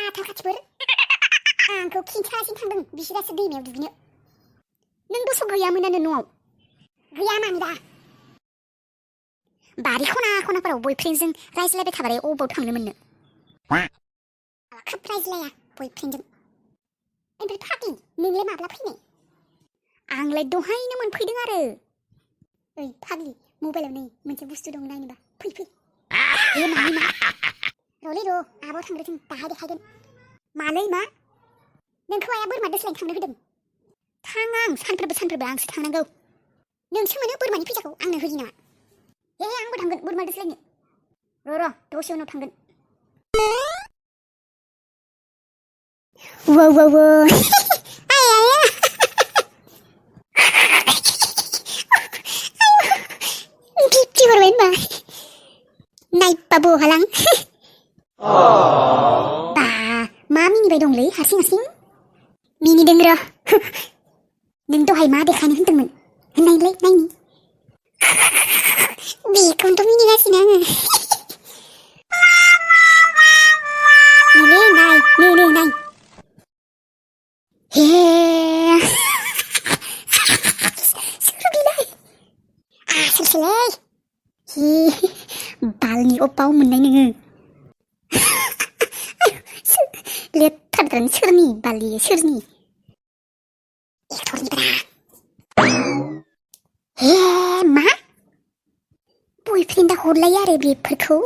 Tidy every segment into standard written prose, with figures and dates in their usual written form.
आथाल खाथिफोर आंखौ खिन्थासिन थांदों बिसोरासो दैमायाव दुगैनो। नों दस' गैयामोनानो न'आव? गैया मानिबा? बारि खना खनाफोराव बयफ्रेन्डजों रायज्लायबाय थाबाय अबाव थांनो मोननो? खोब रायज्लाया बयफ्रेन्डजों। ओमफ्राय फाग्लि नोंलाय माब्ला फैनाय? आंलाय दहायनो मोनफैदों आरो। ओइ फाग्लि मबाइलाव नै मोनसे बुस्थु दं नायनोबा फै फै। ए मानि मा? र'लै र' आब' थांग्रोथों दाहाय देखायगोन। मालै मा? नोंखौ आइया बोरमा दोस्लायनो थांनो होदों। थाङा आं सानफ्रोमबो आंसो थांनांगौ। नोंसो मोनो बोरमानि फैसाखौ आंनो होयो नामा? हे आंबो थांगोन बोरमा दोस्लायनो। र' दसे उनाव थांगोन। wow wow wow Bibi bermain bah naik babu halang bah mami ni bayi dongलै हारसिं mini denger nों दहाय मा देखायनो होनदोंमोन होननायलाय नायनि बेखौनोथ' मिनिगासिनो आङो नैलै नाय हे सोरसोलै हि बालनि अबाव मोननाय नोङो लेथ्राद्राय सोरनि बालि सोरनि एक्टरनिब्रा हे मा बयफ्रेन्डआ हरलायो आरो बेफोरखौ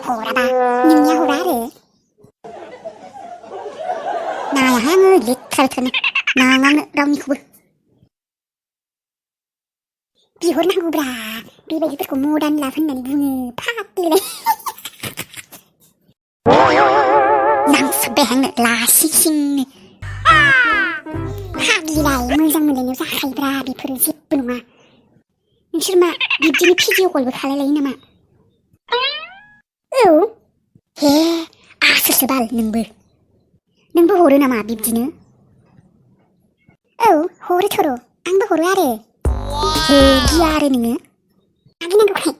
हराबा नोंनिया हरा आरो नायाहाय आङो लेथ्राद्रायनो नाङानो रावनिखौबो बिहरनांगौब्रा बेबायदिफोरखौ मदार्न लाभ होननानै बुङो फाग्लिलाय नांसाबबाय आंनो लासिंसिंनो फाग्लिलाय मोजां मोनलायनायाव जाखायोब्रा बेफोरो जेबो नङा नोंसोर मा बिब्दिनो भिडिअ कलबो खालायलायो नामा औ हे आसोरसो बाल नोंबो हरो नामा बिब्दिनो औ हरोथ' र' आंबो हरो आरो हे गिया आरो नोङो गिनांगौखाय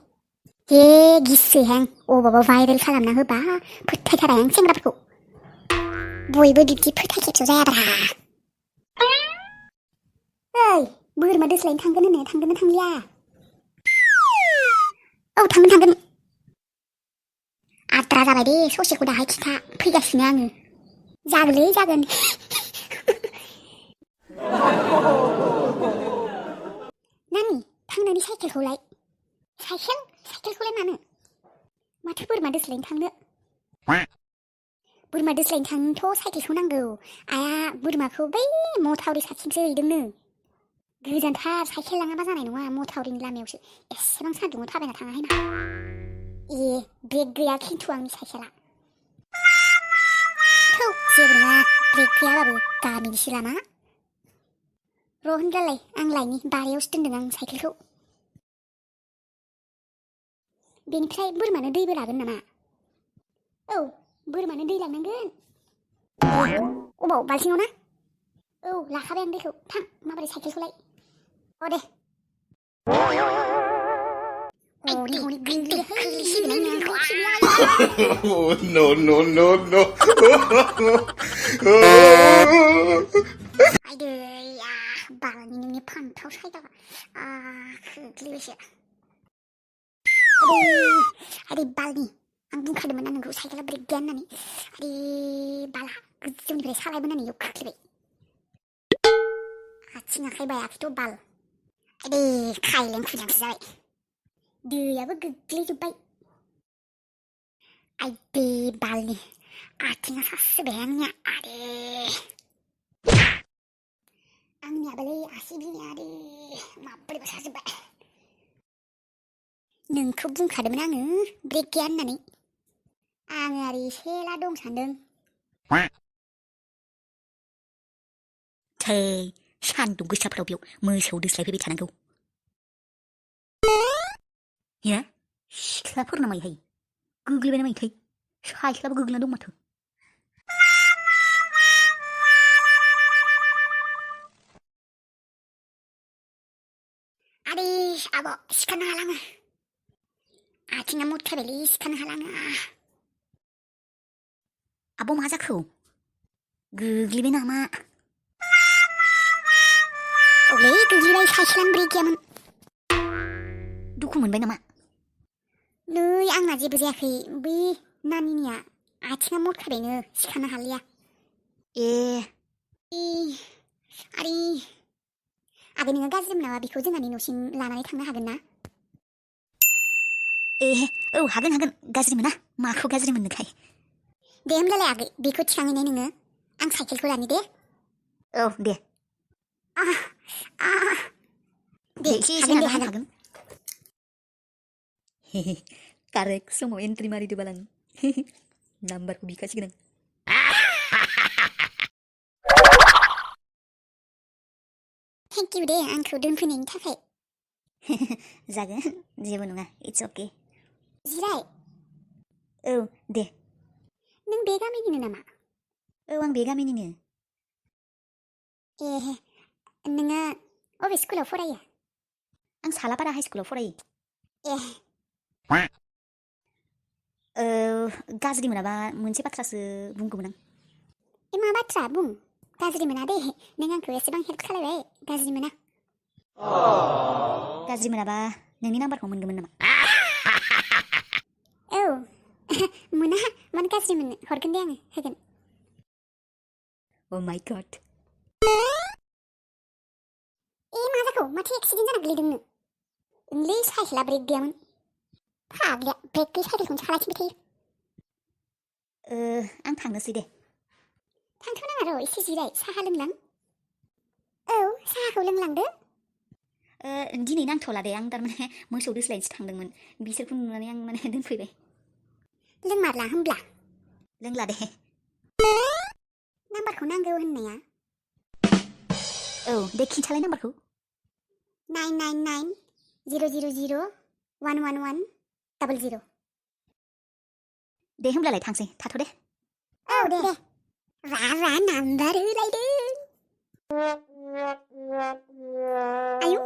हे गिसोहां अबावबा भाइरेल खालामना होबा फोथायथारा आं सेंग्राफोरखौ बयबो बिब्दि फोथायखेबस' जायाब्रा ओइ बोरमा दोस्लायनो थांगोन होननाया थांगोन ना थांलिया औ थांगोन आद्रा जाबाय दे ससेखौ दाहाय खिथा फैगासिनो आङो जागोनलै जागोन नानि थांनानै साइकेलखौलाय मानो माथो बोरमा दोस्लायनो थांनो बोरमा दोस्लायनो थांनोथ' साइकेलखौ नांगौ आइया बोरमाखौ बै मथावरि साथिंसो हैदोंनो गोजानथार साइकेल लाङाबा जानाय नङा मथावरिनि लामायावसो एसेबां सान्दुङाव थाबायना थाङाहाय मा ए ब्रेक गैया खिन्थु आंनि साइकेला थौ जेबो नङा ब्रेक गैयाबाबो गामिनिसो लामा र' होनब्लालाय आं लायनि बारियावसो दोनदों आं साइकेलखौ बेनिफ्राय बोरमानो दैबो लागोन नामा औ बोरमानो दै लांनांगोन अबाव बाल्थिङाव ना औ लाखाबाय आं दैखौ थां माबोरै साइकेलखौलाय दे हनै गोग्लैसिगोन आंखौ no, no, no, no. आयदै बालनि नोंनि फान्थाव सायदाबा खोग्लैबायसो आरे बालनि आं बुंखादोंमोन ना नोंखौ साइकेला ब्रेक गैया होननानै आरे बाला गोजौनिफ्राय सालायबोनानै इयाव खोख्लैबाय आथिं आखाइ बायाखैथ' बाल आरे खायलें खुइलेंसो जाबाय दैयाबो गोग्लैजोब्बाय आयदै बालनि आथिङा सासोबाय आंनिया आरे आंनियाबालै आसि बिमाया आरे माब्रैबा साजोब्बाय नोंखौ बुंखादोंमोन आङो ब्रेक गैया होननानै आङो आरो एसेला दं सानदों थै सान्दुं गोसाफ्राव बेयाव मोसौ दोस्लायफैबाय थानांगौ या सिख्लाफोरना माइहाय गोग्लैबायना माइथाय साइकेलाबो गोग्लैना दं माथो आरे आब' सिखारनो हाला आङो आथिङा मुथायबायलै सिखारनो हाला आङो आब' मा जाखो गोग्लैबाय नामा औलै गोग्लैबाय साइकेलानो ब्रेक गैयामोन दुखु मोनबाय नामा नै आंना जेबो जायाखै बै नानिनिया आथिङा मदखाबायनो सिखानो हालिया ए आरि आगै नोङो गाज्रि मोनाबा बेखौ जोंहानि न'सिम लानानै थांनो हागोन ना ए औ हागोन गाज्रि मोना माखौ गाज्रि मोननोखाय दे होमब्लालाय आगै बेखौ थिखांहैनाय नोङो आं साइकेलखौ लानि दे औ दे दे एसे हागोन दे नाजानो हागोन कारेक्ट समाव एन्ट्रि मारिदोबाल आं नाम्बारखौ बिखासिगोन आं थेंक इउ दे आंखौ दोनफैनायनि थाखाय जागोन जेबो नङा इट्स अके जिराय औ दे नों बे गामिनिनो नामा औ आं बे गामिनिनो ए नोङो अबे स्कुलाव फरायो आं सालापारा हाइ स्कुलाव फरायो ए गाज्रि मोनाबा मोनसे बाथ्रासो बुंगौमोन आं ए मा बाथ्रा बुं गाज्रि मोना दे नों आंखौ एसेबां हेल्प खालामबाय गाज्रि मोना गाज्रि मोनाबा नोंनि नाम्बारखौ मोनगौमोन नामा औ मोना मानो गाज्रि मोननो हरगोन दे आङो होगोन अ माय गड ए मा जाखो माथो एक्सिडेन्ट जाना गोलैदोंनो ओंलै साइकेला ब्रेक गैयामोन फाग्लिया ब्रेक गैयै साइकेलखौनो सालायफिनबाय थायो आं थांनोसै दे थांथ' नाङा र' एसे जिराय साहा लोंलां औ साहाखौ लोंलांदो दिनै नांथ'ला दे आं थारमाने मोसौ दोस्लायनोसो थांदोंमोन बिसोरखौ नुनानै आं माने दोनफैबाय लोंमारला होमब्ला लोंला दे नाम्बारखौ नांगौ होननाया औ दे खिन्थालाय नाम्बारखौ 99900011100 दे होमब्लालाय थांसै थाथ' दे औ दे रा नाम्बार होलायदों आयौ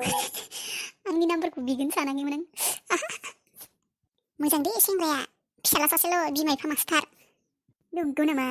आंनि नाम्बारखौ बिगोन सानाखैमोन आं मोजां दे सेंग्राया फिसाला सासेल' बिमा बिफा मास्टार नंगौ नामा